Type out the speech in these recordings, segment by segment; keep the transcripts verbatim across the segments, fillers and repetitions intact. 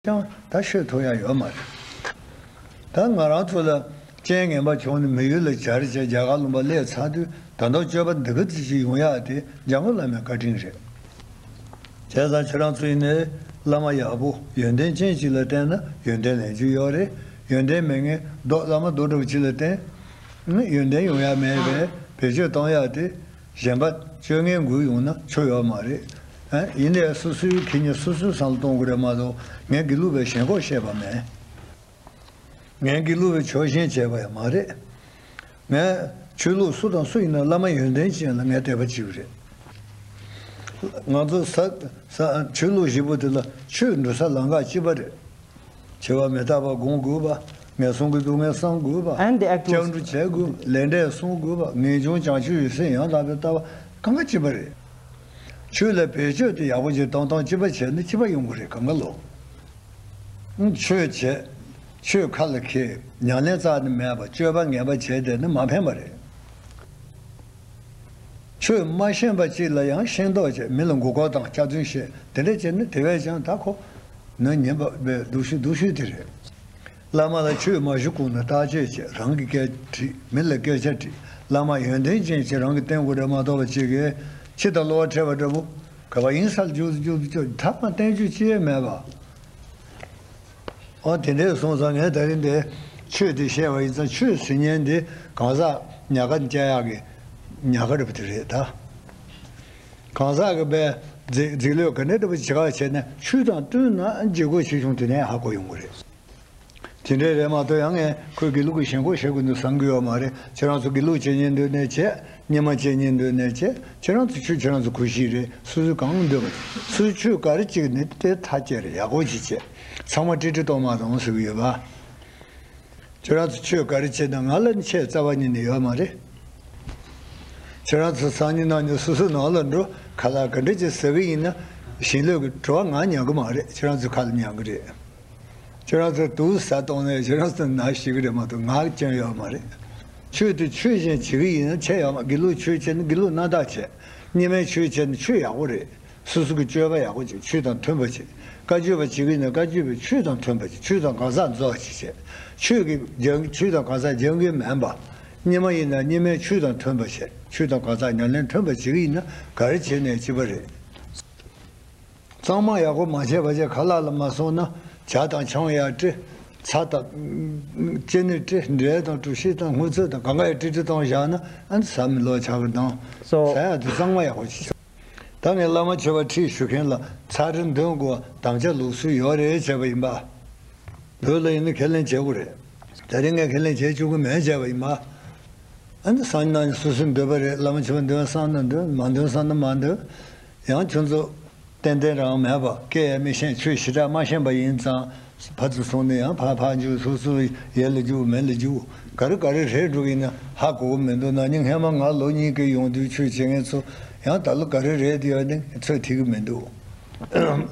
ཀྱང་ད་ཤོད་ཐུབ་ཡ་ཡོད་མ་རེད། ད་ང་རང་ཚོ་ལ་རྐྱེན་ངན་པ་བྱུང་ནས་མི་ཡུལ་ལ་གྱར་བྱས་རྒྱ་གར་ལུང་པ་སླེབས་ཚར་དུས། ད་དུང་སྤྱོད་པ་འདི་ག་ཙམ་ཞིག་ཡོང་ཡ་དེ་འཇམ་མགོན་བླ་མའི་བཀའ་དྲིན་རེད། བྱས་ཙང་ཁྱེད་རང་ཚོ་ཡིན་ནའི་བླ་མ་ཡག་པོ་ཡོན་ཏན་ཅན་ཅིག་ལ་བསྟེན་ན་ཡོན་ཏན་ལེན་རྒྱུ་ཡོད་རེད། ཡོན་ཏན་མེད་མཁན་རྡོ་བླ་མ་རྡོ་འདྲ་བོ་ཅིག་ལ་བསྟེན་ན་ཡོན་ཏན་ཡོང་ཡ་མེད་པས། བེད་སྤྱོད་གཏོང་ཡ་དེ་གཞན་པ་སྤྱོད་ངན་དགོས་ཡོང་ན་ཆོ་ཡོད་མ་རེད། ཨ། ཡིན་ནའི་སོ་སོའི་ཁེ་ཉིན་སོ་སོས་བསམ་བློ་གཏོང་དགོས་རེད་མ་གཏོགས། ངས་དགེ་ལུགས་པའི་ཞེན་ཁོག་བཤད་པ་མེད། ངས་དགེ་ལུགས་པའི་ཕྱོགས་ཞེན་བྱས་པ་ཡང་མ་རེད། ངས་ཆོས་ལུགས་སུ་དང་སུ་ཡིན་ན་བླ་མ་ཡོན་ཏན་ཅན་ལ་ངས་དད་པ་བྱེད་ཀྱི་རེད། ང་ཚོ་ས་ས་ཆོས་ལུགས་བཞི་པོ་དེ་ལ་ཆོས་འགྲོ་ས་ལམ་ཁ་གཅིག་པ་རེད། འཆི་བ་མི་རྟག་པ་སྒོམ་དགོས་པ། ངན་སོང་གི་སྡུག་བསྔལ་བསམ་དགོས་པ། And the act was སྐྱབས་འགྲོ་བྱེད་དགོས། ལས་འབྲས་བསྲུང་དགོས་པ། ངེས་འབྱུང་བྱང་ཆུབ་ཡེ་ཤེས་ཡང་དག་པའི་ལྟ་བ་གང་ག་གཅིག་པ་རེད། ཆོས་ལ་བེད་སྤྱོད་དེ་ཡག་པོ་ཅིག་གཏོང་སྟངས་གཅིག་པ་བྱས་ན་གཅིག་པ་ཡོང་གི་རེད། གང་ག་ལོ། ཆོས་བྱེད། ཆོས་ཁ་ལ་འཁྱེར། ཉམས་ལེན་རྩ་ནས་མེད་པ་སྤྱོད་པ་ངན་པ་བྱས་བསྡད་ན་མ་ཕན་པ་རེད། ཆོས་མ་ཤེས་པ་གཅིག་ལ་ཡང་ཤེས་མདོག་བྱས། མི་ལ་མགོ་སྐོར་དང་སྐྱག་རྫུན་བཤད། དེ་འདྲ་བྱས་ན་དེ་བས་ཀྱང་ད་ཁོ་ནི་ཉན་པ་བས་སྡུག་ཤོས་སྡུག་ཤོས་དེ་རེད། བླ་མ་ལ་ཆོས་མ་ཞུ་གོང་ན་བརྟག་དཔྱད་བྱས། རང་གི་སྐད་དྲིས། མི་ལ་སྐད་ཆ་དྲིས། བླ་མ་ཡོན་ཏན་ཅན་ཅིག་རང་གིས་བསྟེན་དགོས་རེད་མ་གཏོགས་པ་ཅིག་གིས་ཕྱི་དང་གློ་བ་འཕྲད་པ་འདྲ་པོ་ག་པར་ཡིན་སར་རྒྱུག་རྒྱུག་རྒྱུག་ཐག་པ་བསྟན་རྒྱུ་ཅི་ཡང་མེད་པ། ཨོ་དེ་འདྲས་སོང་ཙང་ངས་ད་རིང་འདི་ཆོས་དེ་བཤད་པ་ཡིན་ཙང་ཆོས་ཟེར་མཁན་འདི་གང་ཟག་ཉག་ག་བཅའ་ཡག་གི་ཉག་ག་རེད་པ་དེ་རེད་ད། གང་ཟག་གི་པའི་རྫིག་རྫིག་ལོས་ག་འདྲ་འདྲ་པོ་བྱེད་ཁ་བྱས་ན་ཆོས་དང་བསྟུན་ན་བྱེད་དགོས་ཆེ་ཆུང་དེ་ནས་ཧ་གོ་ཡོང་གི་རེད། དེ་འདྲས་རེད་མ་གཏོགས་ཡང་ངས་ཁོས་དགེ་ལུགས་ཀྱི་ཞེན་ཁོག་བྱེད་དགོས་འདུག་བསམ་གི་ཡོད་མ་རེད། ཁྱེད་རང་ཚོ་དགེ་ལུགས་བྱེད་སྙིང་འདོད་ནས་བྱེད། རྙིང་མ་བྱེད་སྙིང་འདོད་ནས་བྱེད། ཁྱེད་རང་ཚོ་ཆོས་ཁྱེད་རང་ཚོ་གོ་གཞི་རེད། སོ་སོས་གང་འདོད་པ། སོ་སོའི་ཆོས་ག་རེ་གཅིག་ནི་དེ་མཐའ་སྐྱེལ་རེད། ཡག་པོ་ཅིག་བྱེད། ཚང་མ་ཀྲིག་ཀྲི་གཏོང་མ་གཏོང་ཟེར་གི་ཡོད་པ། ཁྱེད་རང་ཚོ་ཆོས་ག་རེ་བྱེད་ན་ང་ལ་ནི་ཆེས་རྩ་བ་ཉིད་ནས་ཡོད་མ་རེད། ཁྱེད་རང་ཚོ་སང་ཉིན་གནངས་ཉིན་སོ་སོའི་ནང་ལ་འགྲོ། ཁ་ལག་ག་འདྲ་ཅིག་ཟ་གི་ཡིན་ན་ཞིང་ལས་ཀྱི་བྲོ་བ་ང་མྱང་གི་མ་རེད། ཁྱེད་རང་ཚོའི་ཁ་ལ་མྱང་གི་རེད། ཁྱེད་རང་ཚོ་དུག་ཟ་གཏོང་ནས་ཁྱེད་རང་ཚོ་ན་ཤི་གི་རེད་མ་གཏོགས་ང་སྐྱོན་ཡོད་མ་རེད། ཆོས་དེ་ཆོས་བཞིན་བྱེད་གི་ཡིན་ན་ཆེས་ཡག་མ། དགེ་ལུགས་ཆོས་བྱས་ན་དགེ་ལུགས་རྣམ་དག་བྱས། རྙིང་མའི་ཆོས་བྱས་ན་ཆོས་ཡག་པོ་རེད། སོ་སོ་གི་སྤྱོད་པ་ཡག་པོ་བྱེད། ཆོས་དང་མཐུན་པ་བྱེད། བཀའ་བརྒྱུད་པ་བྱེད་གི་ཡིན་ན་བཀའ་བརྒྱུད་པའི་ཆོས་དང་མཐུན་པ་བྱེད། ཆོས་དང་གང་ཟག་རྫོགས་བྱེད་བྱེད། ཆོས་ཀྱི་སྦྱང་ཆོས་དང་གང་ཟག་སྦྱང་གི་མིན་པ། རྙིང་མ་ཡིན་ན་རྙིང་མའི་ཆོས་དང་མཐུན་པ་བྱེད། ཆོས་དང་གང་ཟག་ཉམས་ལེན་མཐུན་པ་བྱེད་གི་ཡིན་ན་ག་རེ་བྱས་ནས་ཅི་པ་རེད། གཙང་མ་ཡག་པོ་མ་བྱས་པ་བྱས་ཁ་ལག་ལ་མ་སོང་ན་ཇ་དང་ཆང་ཡར་སྤྲད། ཚྭ་དང་ཅི་ནི་སྤྲད། འབྲས་དང་གྲོ་ཞིབ་དང་སྔོ་ཚོད་དང་གང་ག་ཡར་སྤྲད་སྤྲད་གཏོང་བཞག་ན་ཨ་ནི་ཟ་མི་ལོ་ཆགས་པ་དང་། So ཟ་ཡག་དེ་གཙང་མ་ཡག་པོ་ཅིག་ད་ངས་བླ་མ་མཆོད་པ་ཁྲིད་ཞུ་མཁན་ལ་ཚྭ་རུ་འདོན་དགོས་དམ་བཅའ་ལུགས་སྲོལ་ཡོད་རེད་བྱས་པ་ཡིན་པ། བོད་ལ་ཡིན་ན་ཁས་ལེན་བྱེད་དགོས་རེད། ད་རིང་ངས་ཁས་ལེན་བྱེད་བཅུག་གི་མེད་བྱས་པ་ཡིན་པ། ཨ་ནི་སང་ཉིན་གནངས་ཉིན་སོ་སོའི་འདོད་པ་རེད། བླ་མ་མཆོད་པ་འདོན་བསམ་ན་འདོན། མ་འདོན་བསམ་ན་མ་འདོན། ཡང་ཁྱོད་ཚོ་ཏན་ཏན་རང་མེད་པ། སྐད་ཡང་མི་ཤེས། ཆོས་ཞེ་དྲག་མ་ཤེས་པ་ཡིན་ཙང་ཕར་ཚུར་སོང་ནས་ཡང་ཕར་ཕར་འཇུག་སོ་སོ་ཡར་ལ་རྒྱུག་མར་ལ་རྒྱུག་ག་རེ་ག་རེ་རེད་འགྲོ་གི་ཡིན་ན་ཧ་གོ་གི་མི་འདུག་ན་ནིང་སྔས་མ་ང་ལོ་གཉིས་ཀྱི་ཡོང་དུས་ཆོས་བྱེད་མཁན་ཚོ་ཡང་ད་ལོ་ག་རེ་རེད་དེ་ཡོད་ནི་ཚོད་ཐིག་གི་མི་འདུག་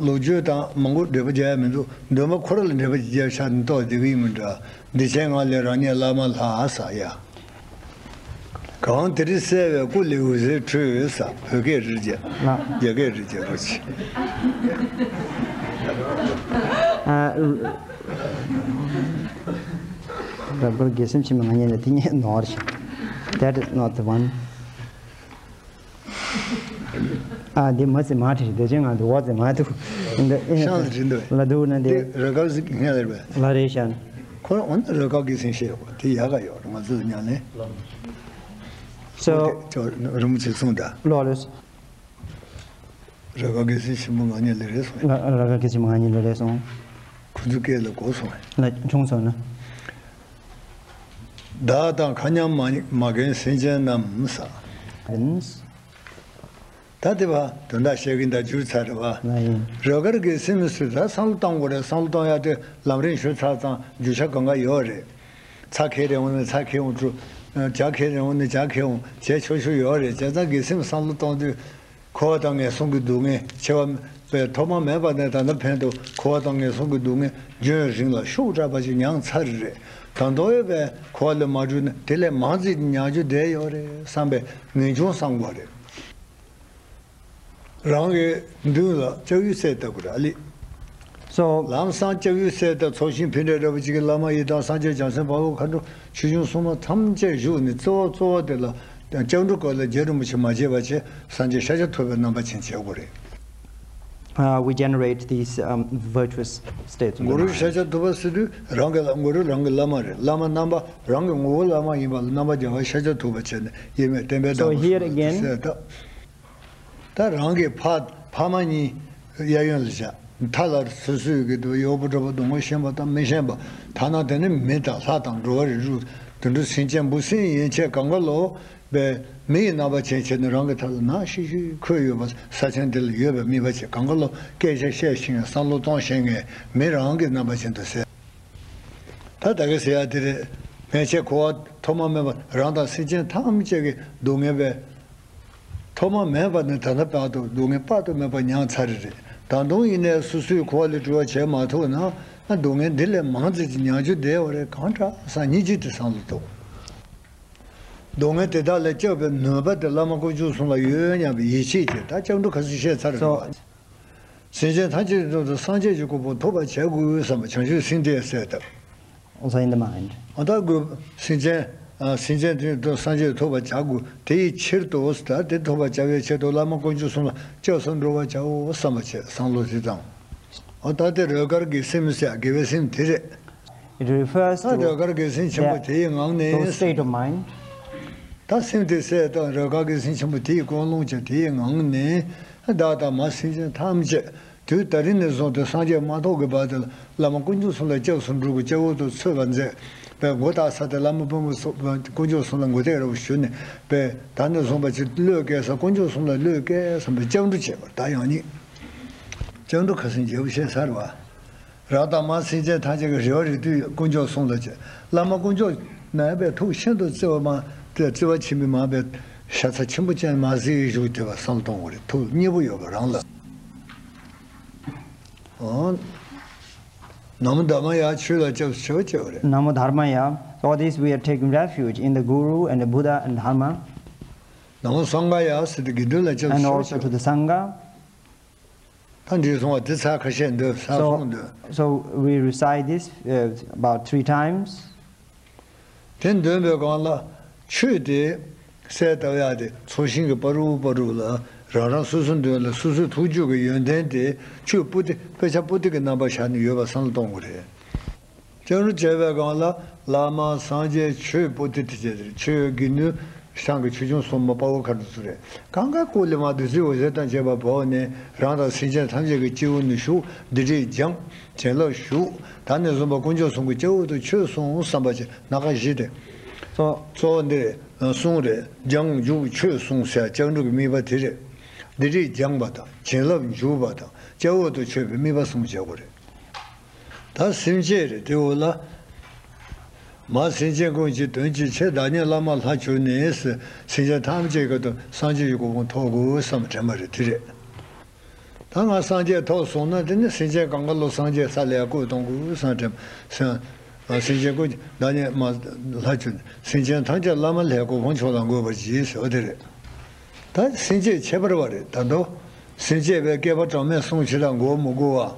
ལོ་རྒྱུས་དང་མང་པོ་འབྲེལ་བ་རྒྱག་ཡ་མི་འདུག་འདོན་པ་ཁོ་ར་ལ་འབྲེལ་བ་རྒྱག་ཤག་ནི་རྟོགས་བསྡད་གི་ཡིན་མི་འདྲ། འདི་ཕྱིར་ང་ལས་རང་ཉིད་བླ་མ་ལྷག་ཟེར་ཡ། གང་དེ་རིང་གསལ་བའི་སྐུ་ལས་འོད་ཟེར་འཕྲོས་ཟེར། བོད་སྐད་རེད་བྱས། ལགས། རྒྱ་སྐད་རེད་བྱས་རོགས་བྱེད། ཨ། རབ་དཀར་དགེ་སེམས་ཆེན་མོ་ང་གཉིས་ལ་དེ་ཉིད་ནོར་ཞིག That is not the one. ཨ། འདི་མ་ཟེར་མ་བྲིས། འདི་ཅན་ང་འདི་བ་ཟེར་མ་འདུག་འདི་ཤང་ལ་བྲིས་འདུག་ལ་འདུག་ན་འདི། འདི་ར་དཀར་ཟིག་སྔོན་ལ་རེད་པས། ལ་རེད་ཤག་ཁོ་རང་འོ་ན་ར་དཀར་དགེ་སེམས་བཤད་ཡོད་པ་དེ་ཡག་ག་ཡོད་རེད། ང་ཚོ་ལ་ཉམས་ལེན། So ཁོ་དེ་ཅོ་རིན་པོ་ཆེ་གསུངས་ད། ལོ་ལོས། ར་དཀར་དགེ་སེམས་ཆེན་པོ་ང་གཉིས་ལ་རེད་སོང་། ལ་ར་དཀར་དགེ་སེམས་ང་གཉིས་ལ་རེད་སོང་། ཁོ་ཚོའི་སྐད་ལ་གོ་སོང་། ལ་བྱུང་སོང་ན། བདག་དང་མཁའ་མཉམ་མ་མ་མགོན་སེམས་ཅན་རྣམས་ཟེར། ཨིན། ད་དེ་བ་དོན་དག་བཤད་གིན་ད་འགྱུར་ཚར་རེད་བ། ལ་ཡིན། ར་དཀར་དགེ་སེམས་ཟེར་ད་བསམ་བློ་གཏོང་དགོས་རེད། བསམ་བློ་གཏོང་ཡ་དེ་ལམ་རིམ་ཞུ་ཚར་ཙང་རྒྱུ་ཆ་གང་ག་ཡོད་རེད། ཚྭ་ཁེལ་རེ་འོང་ནས་ཚྭ་ཁེལ་འོང་། ཇ་ཁེལ་རེ་འོང་ནས་ཇ་ཁེལ་འོང་བྱས་ཆོག་ཆོག་ཡོད་རེད། བྱས་ཙང་དགེ་སེམས་བསམ་བློ་གཏོང་དུས་འཁོར་བ་དང་ངན་སོང་གི་སྡུག་བསྔལ་འཆི་བ་པའི་ཐོག་མ་མེད་པ་ནས་ད་ལྟ་ཕན་ཐོགས་འཁོར་བ་དང་ངན་སོང་གི་སྡུག་བསྔལ་རྒྱུན་རིང་ལ་ཤུགས་དྲག་པ་ཞིག་མྱངས་ཚར་རེད། ད་དུང་ཡོད་པའི་འཁོར་བ་ལས་མ་གྲོལ་ན་དེ་ལས་མང་ཙམ་མྱང་རྒྱུ་བསྡད་ཡོད་རེད་བསམ་པའི་ངེས་འབྱུང་བསམ་དགོས་རེད། རང་གི་མདུན་ལ་ལྕགས་ཡོས་བསྲེགས་ལྟ་བུ་ར་ལི། So, ལམ་སང་སྐྱབས་ཡུལ་གསལ་བཏབ་ཚོགས་ཞིང་ཕན་བདེ་རབ་བྱེད་ཀྱི་བླ་མ་ཡི་དམ་སངས་རྒྱས་བྱང་སེམས་དཔའ་བོ་མཁའ་འགྲོ་ཆོས་སྐྱོང་སྲུང་མ་ཐམས་ཅད་བཞུགས་ནས། གཙོ་བོ་གཙོ་བོ་དེ་ལ་སྐྱབས་འགྲོ་སྐོར་ལ་རྗེ་རིན་པོ་ཆེ་མ་བརྗེད་པ་བྱས། སངས་རྒྱས་ཤཱཀྱ་ཐུབ་པའི་རྣམ་པ་ཅན་བྱེད་དགོས་རེད། Uh, we generate these um, virtuous states in the གུ་རུ་mind. ཤཱཀྱ་ཐུབ་པ་ཟེར་དུས་རང་གི་ལ་གུ་རུ་རང་གི་བླ་མ་རེད། བླ་མ་རྣམ་པ་རང་གི་ངོ་བོ་བླ་མ་ཡིན་པ་ལ་རྣམ་པ་བརྒྱ་པ་ཤཱཀྱ་ཐུབ་པ་བྱས་ནས་དབྱེར་མེད་བསྟན་པའི་So བདག་པོ་here གསུངས་པ་དེ་again, གསལ་བཏབ། ད་རང་གི་ཕ་ཕ་མ་གཉིས་གཡས་གཡོན་ལ་བཞག་མཐའ་ལ་སོ་སོའི་གི་དུ་གཡོག་པོ་གྲོགས་པོ་སྡུག་བསྔལ་ཤེས་པ་དང་མི་ཤེས་པ། ཐ་ན་དེ་ནི་མི་དང་ལྷ་དང་འགྲོ་བ་རིགས་དྲུག་དུད་འགྲོ་སེམས་ཅན་འབུ་སྲིན་ཡན་ཆད་གང་ག་ལོ་པའི་མི་ཡི་རྣམ་པ་ཅན་བྱས་ནས་རང་གི་མཐའ་ལ་ནང་ཤི་ཤི་འཁོད་ཡོད་པ། ས་ཆེན་འདི་ལ་ཡོད་པའི་དམིགས་པ་བྱས་གང་ག་ལོ་སྐད་ཆ་བཤད་ཤེས་མཁན་བསམ་བློ་གཏོང་ཤེས་མཁན་མི་རང་གི་རྣམ་པ་ཅན་དུ་ཟད། ད་ད་གི་ཟེར་ཡ་དེ་རེད། ཕན་ཆད་འཁོར་བ་ཐོག་མ་མེད་པ་རང་དང་སེམས་ཅན་ཐམས་ཅད་ཀྱི་སྡུག་བསྔལ་པས། ཐོག་མ་མེད་པ་ནས་ད་ལྟ་བར་དུ་སྡུག་བསྔལ་དཔག་ཏུ་མེད་པ་མྱངས་ཚར་རེད། ད་དུང་ཡིན་ནའི་སོ་སོའི་འཁོར་བ་ལས་གྲོལ་བ་བྱེད་མ་ཐུབ་ན་སྡུག་བསྔལ་འདི་ལས་མང་ཙམ་ཅིག་མྱང་རྒྱུ་བསྡད་པ་རེད། གང་དྲག་ས་སྙིང་རྗེ་དེ་བསམ་བློ་གཏོང་། སྡུག་བསྔལ་དེ་དག་ལས་སྐྱོབ་པའི་ནུས་པ་དེ་བླ་མ་དཀོན་མཆོག་གསུམ་ལ་ཡོད་སྙམ་པའི་ཡིད་ཆེས་བྱེད། ད་སྐྱབས་འགྲོ་ཁ་སང་བཤད་ཚར་རེད་པ། So, སེམས་ཅན་ཐམས་ཅད་ཀྱི་དོན་དུ་སངས་རྒྱས་ཀྱི་གོ་འཕང་ཐོབ་པར་བྱ་དགོས་བསམ་པ་བྱང་ཆུབ་སེམས་དེ་གསལ་བཏབ། Also in the mind. ཨ་ད་དགོས་སེམས་ཅན་ཨ་སེམས་ཅན་དེ་དོན་སངས་རྒྱས་ཐོབ་པར་བྱ་དགོས། དེ་ཡི་ཕྱིར་དུ་ད་དེ་ཐོབ་པར་བྱ་བའི་ཆེད་དུ་བླ་མ་དཀོན་མཆོག་གསུམ་ལ་སྐྱབས་སུ་འགྲོ་བར་བྱའོ་བསམ་པ་བྱས་བསམ་བློ་དེ་བཏང་། ཨ་ད་དེ་རོལ་གར་གྱི་སེམས་ཟེར་དགེ་བའི་སེམས་དེ་རེད། It refers ད་རོལ་གར་གྱི་སེམས་ཆེན་པོ་དེ་ཡི་ངང་ནས། State of mind. ད་སེམས་དེ་གསལ་བཏབ། རོལ་གར་གྱི་སེམས་ཆེན་པོ་དེ་ཡི་ཀུན་སློང་བྱས་དེ་ཡི་ངང་ནས་བདག་དང་མ་སེམས་ཅན་ཐམས་ཅད་དུས་ད་རིང་ནས་བཟུང་སྟེ་སངས་རྒྱས་མ་ཐོབ་ཀྱི་བར་དུ་བླ་མ་དཀོན་མཆོག་གསུམ་ལ་སྐྱབས་སུ་འགྲོ་དགོས། སྐྱབས་འོག་ཏུ་ཚུད་པར་མཛད་པའི་སྒོ་དག་ས་དེ་བླ་མ་དཀོན་མཆོག་གསུམ་ལ་མགོ་ཐོག་རབ་ཞུ་ནས་པས་ད་ནས་བཟུང་བ་ཅིག་བློས་བཀལ་ས་དཀོན་མཆོག་གསུམ་ལ་བློས་བཀལ་བསམ་པའི་སྐྱབས་འགྲོ་བྱེད་པར་ད་ཡང་ཉིད་སྐྱབས་འགྲོ་ཁ་སང་རྒྱལ་པོ་བཤད་ཚར་བ། རང་དང་མ་སེམས་ཅན་ཐམས་ཅད་ཀྱི་རེ་བ་རེ་ལྟོས་དཀོན་མཆོག་གསུམ་ལ་བྱེད། བླ་མ་དཀོན་མཆོག་ནང་པའི་ཐུགས་ཤིན་ཏུ་བརྩེ་བ་མ་བརྩེ་བ་ཆེན་པོ་མ་པའི་ཤ་ཚ་ཆེན་པོ་ཅན་མ་ཟིག་བཞུགས་བསྡད་པ་བསམ་གཏོང་དགོས་རེད། ཐུགས་མཉེས་པོ་ཡོད་པ་རང་ལ། ཨང་། ན་མོ་དྷརྨ་ཡ། ཆོས་ལ་སྐྱབས་སུ་མཆིའོ་བྱེད་པ་རེད། Namo Dharmaya. So all this we are taking refuge in the Guru and the Buddha and Dharma. ན་མོ་སངྒྷ་ཡ་ཟེར་ཏེ་དགེ་འདུན་ལ་སྐྱབས་སུ་མཆིའོ་བྱེད་པ། And also to the Sangha. ད་འདི་སོང་བ་དེ་ཚར་ཁ་ཤས་འདུག་ཚར་སོང་འདུག So we recite this uh, about three times. དེ་འདོན་པའི་སྒང་ལ་ཆོས་དེ་གསལ་བཏབ་ཡག་དེ་ཚོགས་ཞིང་གི་བར་དུ་བར་དུ་ལ་རང་རང་སོ་སོ་འདོན་ལ་སོ་སོའི་ཐུགས་རྒྱུད་ཀྱི་ཡོན་ཏན་དེ་ཆོས་པོ་ཏི་དཔེ་ཆ་པོ་ཏི་གི་རྣམ་པ་ཤར་ནས་ཡོད་པ་བསམ་བློ་གཏོང་དགོས་རེད། སྐྱབས་འགྲོ་བྱས་པའི་སྒང་ལ་བླ་མ་སངས་རྒྱས་ཆོས་པོ་ཏི་དེ་བྱས་ཏེ་ཆོས་དགེ་འདུན་ཤང་གི་ཆོས་སྐྱོང་སྲུང་མ་དཔའ་བོ་མཁའ་འགྲོ་ཚུལ་རེད། གང་ག་ཀུ་ལི་མ་བདུད་རྩི་འོད་ཟེར་དང་བཅས་པ་བབས་ནས་རང་དང་སེམས་ཅན་ཐམས་ཅད་ཀྱི་སྤྱི་བོ་ནས་ཞུགས། སྡིག་སྒྲིབ་སྦྱངས། བྱིན་རླབས་ཞུགས། ད་ནས་བཟུང་པ་དཀོན་མཆོག་གསུམ་གྱི་སྐྱབས་འོག་ཏུ་ཆོས་སྲུང་བསམ་པ་བྱས་སྣ་ཁ་བཞི་སྟེ། So གཙོ་བོ་འདི་གསུང་རེད། སྦྱང་འཇུག་ཆོས་གསུང་ཟེར་སྐྱབས་འགྲོ་གི་དམིགས་པ་དེ་རེད། སྡིག་སྒྲིབ་སྦྱངས་པ་དང་བྱིན་རླབས་འཇུག་པ་དང་སྐྱབས་འོག་ཏུ་ཆོད་པའི་དམིགས་པ་གསུམ་བྱེད་དགོས་རེད། ད་སེམས་བསྐྱེད་རེད། དེ་འོག་ལ། མ་སེམས་ཅན་ཀུན་གྱི་དོན་གྱི་ཕྱིར། བདག་ཉིད་བླ་མ་ལྷར་གྱུར་ནས་ཟེར། སེམས་ཅན་ཐམས་ཅད་ཀྱི་དོན་སངས་རྒྱས་ཀྱི་གོ་འཕང་ཐོབ་དགོས་བསམ་དྲན་པ་རེད། དེ་རེད། ད་ང་སངས་རྒྱས་ཐོབ་སོང་ན་དེ་ནི་སེམས་ཅན་གང་ག་ལོ་སངས་རྒྱས་ས་ལ་ཡར་བཀོད་གཏོང་དགོས་བསམ་དྲན། སེམས་སེམས་ཅན་ཀུན་གྱི་བདག་ཉིད་བླ་མ་ལྷར་གྱུར་ནས། སེམས་ཅན་ཐམས་ཅད་བླ་མ་ལྷའི་གོ་འཕང་མཆོག་ལ་འགོད་པར་བགྱི་ཟེར་བ་དེ་རེད། ད་སེམས་བསྐྱེད་ཁྱད་པར་བ་རེད། ད་དུང་སེམས་བསྐྱེད་པའི་བསྐལ་པ་གྲངས་མེད་སོང་ཕྱིར་འགོར་མི་དགོས་པ།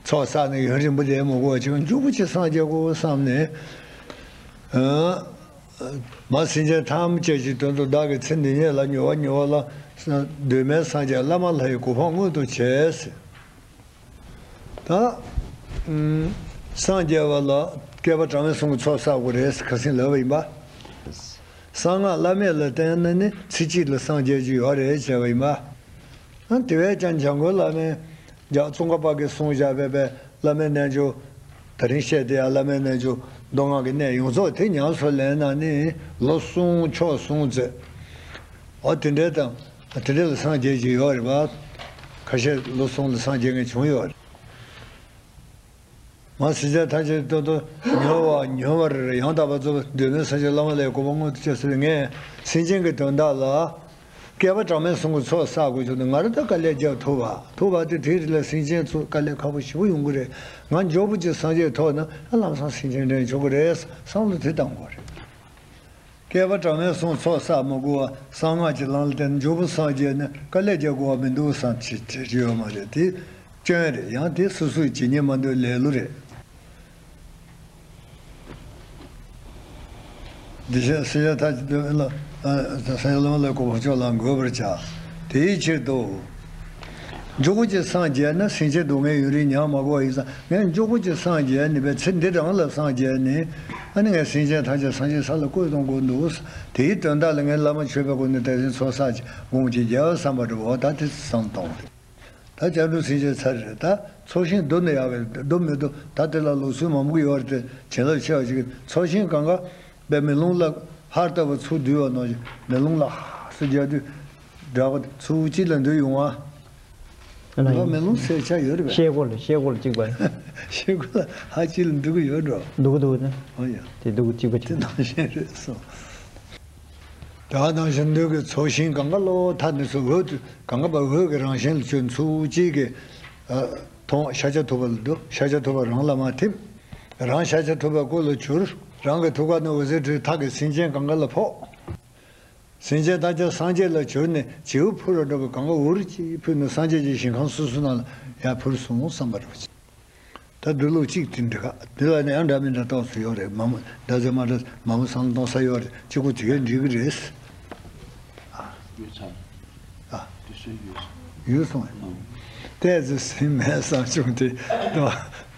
ཚོགས་བསགས་ནས་ཡུན་རིང་པོ་བསྡད་མི་དགོས་པ་ཅིག་མགྱོགས་པོ་ཅིག་སངས་རྒྱས་དགོས་བསམ་ནས། ཨ། མ་སེམས་ཅན་ཐམས་ཅད་ཀྱི་དོན་དུ་བདག་གི་ཚེ་འདི་ཉིད་ལ་མྱུར་བ་མྱུར་བ་ལ་གདོད་མའི་སངས་རྒྱས་བླ་མ་ལྷ་ཡི་གོ་འཕང་མངོན་དུ་བྱས། ད། ཨུམ། སངས་རྒྱས་པ་ལ་བསྐལ་པ་གྲངས་མེད་གསུམ་གྱི་ཚོགས་བསགས་དགོས་རེད་ཁ་སང་ལབ་པ་ཡིན་པ། གསང་སྔགས་བླ་མེད་ལ་བརྟེན་ན་ནི་ཚེ་གཅིག་ལ་སངས་རྒྱས་རྒྱུ་ཡོད་རེད་བྱས་པ་ཡིན་པ། ཨ། དེ་བས་ཀྱང་འཇམ་མགོན་བླ་མས་ཀྱང་ཙོང་ཁ་པ་གིས་གསུངས་བཞག་པའི་པའི་བླ་མའི་རྣལ་འབྱོར། ད་རིང་བཤད་དེ་ཡང་བླ་མའི་རྣལ་འབྱོར་མདོ་སྔགས་ཀྱི་གནད་ཡོངས་རྫོགས་དེ་ཉམས་སུ་ལེན་ན་ནི་ལོ་གསུམ་ཕྱོགས་གསུམ་ཙམ། འོ་དེ་འདྲའི་དང་དེ་འདྲ་ལ་སངས་རྒྱས་ཀྱི་ཡོད་རེད་པ། ཁ་ཤས་ལོ་གསུམ་ལ་སངས་རྒྱས་མཁན་བྱུང་ཡོད་རེད། མ་སེམས་ཅན་ཐམས་ཅད་དོན་དུ་མྱུར་བ་མྱུར་བར་ཡང་དག་པར་རྫོགས་པའི་གདོད་མའི་སངས་རྒྱས་བླ་མ་ལྷའི་གོ་འཕང་མངོན་དུ་བྱས་ཟེར་བའི་ངས་སེམས་ཅན་གྱི་དོན་དག་ལ་བསྐལ་པ་གྲངས་མེད་གསུམ་གྱི་ཚོགས་བསགས་དགོས་བྱུང་ན་ང་རང་ད་དཀའ་ལས་རྒྱག་ཐུབ་པ། ཐུབ་པ་དེ་དེའི་རིགས་ལ་སེམས་ཅན་ཚོ་དཀའ་ལས་ཁག་པོ་ཞེ་པོ་ཡོང་གི་རེད། ང་མགྱོགས་པོ་ཅིག་སངས་རྒྱས་ཐོབ་ན་ལམ་སང་སེམས་ཅན་འདྲེན་ཆོག་གི་རེད་བསམ་བློ་དེ་བཏང་དགོས་རེད། བསྐལ་པ་གྲངས་མེད་གསུམ་ཚོགས་བསགས་མི་དགོས་པ། གསང་སྔགས་ཀྱི་ལམ་ལ་བརྟེན་ནས་མགྱོགས་པོ་སངས་རྒྱས་ན་དཀའ་ལས་རྒྱག་དགོས་པ་མི་འདུག་བསམ་བྱེད་བྱེད་ཀྱི་ཡོད་མ་རེད་དེ། སྐྱོན་རེད། ཡང་དེ་སོ་སོས་བྱེད་ཉན་མ་འདོད་ལེ་ལོ་རེད། འདི་བྱས་སེམས་ཅན་ཐམས་ཅད་ལ། སེམས་ཅན་ལ་མ་ལ་གོ་འཕོ་མཆོག་ལ་འགོད་པར་བྱ། དེའི་ཕྱིར་དུ། མགྱོགས་པོ་ཅིག་སངས་རྒྱས་ན་སེམས་ཅན་སྡུག་བསྔལ་ཡུན་རིང་མྱངས་མ་དགོས་པ་ཡིན་ཙང་། ངས་མགྱོགས་པོ་ཅིག་སངས་རྒྱས་ནས་པའི་ཚེ་འདི་རང་ལ་སངས་རྒྱས་ནས། ཨ་ནི་ངས་སེམས་ཅན་ཐམས་ཅད་སངས་རྒྱས་ས་ལ་བཀོད་གཏོང་དགོས་འདུག། དེའི་དོན་དག་ལ་ངས་བླ་མ་མཆོད་པའི་སྒོ་ནས་དེ་བཞིན་ཚོགས་བསགས་ཀྱི་དགོངས་ཀྱི་རྒྱལ་བ་བསམ་པ་འདྲ་བོ་ད་དེ་བསམ་གཏོང་རེད། ད་སྐྱབས་འགྲོ་སེམས་ཅན་ཚར་རེད། ད་ཚོགས་ཞིང་བསྡུ་ནས་ཡག་གི་འདུག་མི་འདུག། ད་དེ་ལ་ལུགས་སྲོལ་མང་པོ་ཡོད་རེད་དེ། བྱིན་རླབས་ཆེ་བ་ཞིག་གིས་ཚོགས་ཞིང་གང་ག་པའི་མེ་ལོང་ལ་ཧར་ལྟ་བུ་ཚུར་བསྡུས་པ་ནང་བཞིན་མེ་ལོང་ལ་ཧ་སུ་རྒྱག་དུས་འདྲ་པོ་ཚུར་གཅིག་ལ་འདུས་ཡོང་བ། ལ་ཡིན། མེ་ལོང་གསལ་ཆ་ཡོད་རེད་པས། ཤེལ་སྒོ་ལ་ཤེལ་སྒོ་ལ་གཅིག་པ། ཤེལ་སྒོ་ལ་ཧ་གཅིག་ལ་འདུས་ཀྱི་ཡོད་འགྲོ། འདུག་འདུག་ན། ཨོ་ཡ། དེ་འདུག་གཅིག་པ་དེ་གཅིག་ནང་བཞིན་རེད་སོ། དེ་ནང་བཞིན་འདུག་གི་ཚོགས་ཞིང་གང་ག་ལོ་མཐའ་ནས་སུ་འོད་དུ་གང་ག་པ་འོད་ཀྱི་རང་བཞིན་ལ་ཆོས་ཚུལ་གཅིག་གི། ཨ། མཐོང་ཤཱཀྱ་ཐུབ་པ་ལ་འདུག། ཤཱཀྱ་ཐུབ་པ་རང་ལ་མ་ཐིམ། རང་ཤཱཀྱ་ཐུབ་པའི་སྐུ་ལ་གྱུར། རང་གི་ཐུགས་ཀ་ནས་འོད་ཟེར་འཕྲོས་མཐའ་གི་སེམས་ཅན་གང་ག་ལ་ཕོག། སེམས་ཅན་ཐམས་ཅད་སངས་རྒྱས་ལ་གྱུར་ནས་བྱིའུ་འཕུར་བ་འདྲ་བོ་གང་ག་འུར་གྱིས་འཕུར་ནས་སངས་རྒྱས་ཀྱི་ཞིང་ཁམས་སོ་སོ་ནང་ལ་ཡར་འཕུར་སོང་བསམ་པ་རེད། ད་འདི་ལུགས་གཅིག་དེ་འདྲ་ག་འདི་ལ་ནི་ཡང་འདྲ་མི་འདྲ་ཏོག་ཙམ་ཡོད་རེད། མ་མོ་འདྲ་ཟེར་མ་འདྲ་མ་མོ་བསམ་བློ་གཏོང་ས་ཡོད་རེད། གཅིག་པུ་དེ་གས་འགྲིག་གི་རེད། ཡོད་ཚར། ཨ། དུས་ཚོད་ཡོད་སོང་། ཡོད་སོང་། ཨང་། ཏོག་ཙམ་ཟིན་མེད་བསམ་བྱུང་དེ།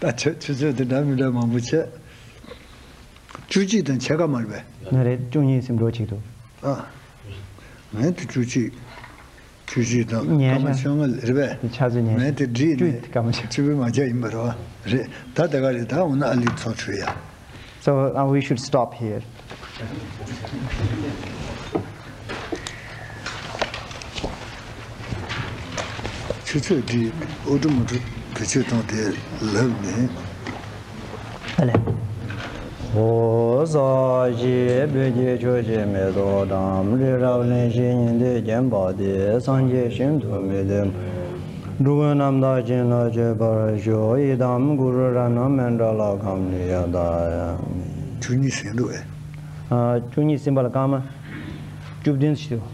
ད་ད་ཆུ་ཆུ་ཚོད་དེ་འདྲ་མི་འདྲ་མང་པོ་བྱས། བཅུ་གཅིག་དང་ཕྱེད་ཀ་མ་རེད་པས། ན་རེད། བཅུ་གཉིས་ཟིན་འགྲོ་གཅིག་ཏུ། ཨ། ངས་དེ་བཅུ་གཅིག། བཅུ་གཅིག་དང་ཉལ་སྐར་མ་ཤག་བཅོ་ལྔ་ལ་རེད་པས། དེ་ཆ་ཚོད་ཉལ་ངས་དེ་བསྒྲིགས་ནས་སྐར་མ་ཤག་ཆུ་བོའི་མ་རྒྱག་ཡིན་པ་རེད་པ། རེད། ད་དེ་ག་རེད། ད་འོ་ན་ཨ་ལི་ཚོ་བྲོས་ཡ། So, uh, we should stop here. ཆུ་ཚོད་འདི་ཨུ་ཏུ་མུ་ཏུ་བེད་སྤྱོད་བཏང་སྟེ་ལབ་ནས། ཨ་ལས། ཧོ། ས་གཞི་སྤོས་ཀྱི་ཆུ་སྐྱེས་མེ་ཏོག་བཀྲམ། རི་རབ་གླིང་བཞི་ཉི་ཟླས་བརྒྱན་པ་སྟེ། སངས་རྒྱས་ཞིང་དུ་མི་འདོད་འགྲོ་ཀུན་རྣམ་དག་བྱིན་རླབས་སྤྱོད་པར་ཤོག། ཨི་དམ་གུ་རུ་རཏྣ་མཎྜ་ལ་ཀཾ་ནི་ཡ་དྷ། བཅུ་གཉིས་ཟིན་འདུག་ཨེ། ཨ། བཅུ་གཉིས་ཟིན་པ་ལ་སྐར་མ་བཅུ་བདུན་ཞིག་འདུག།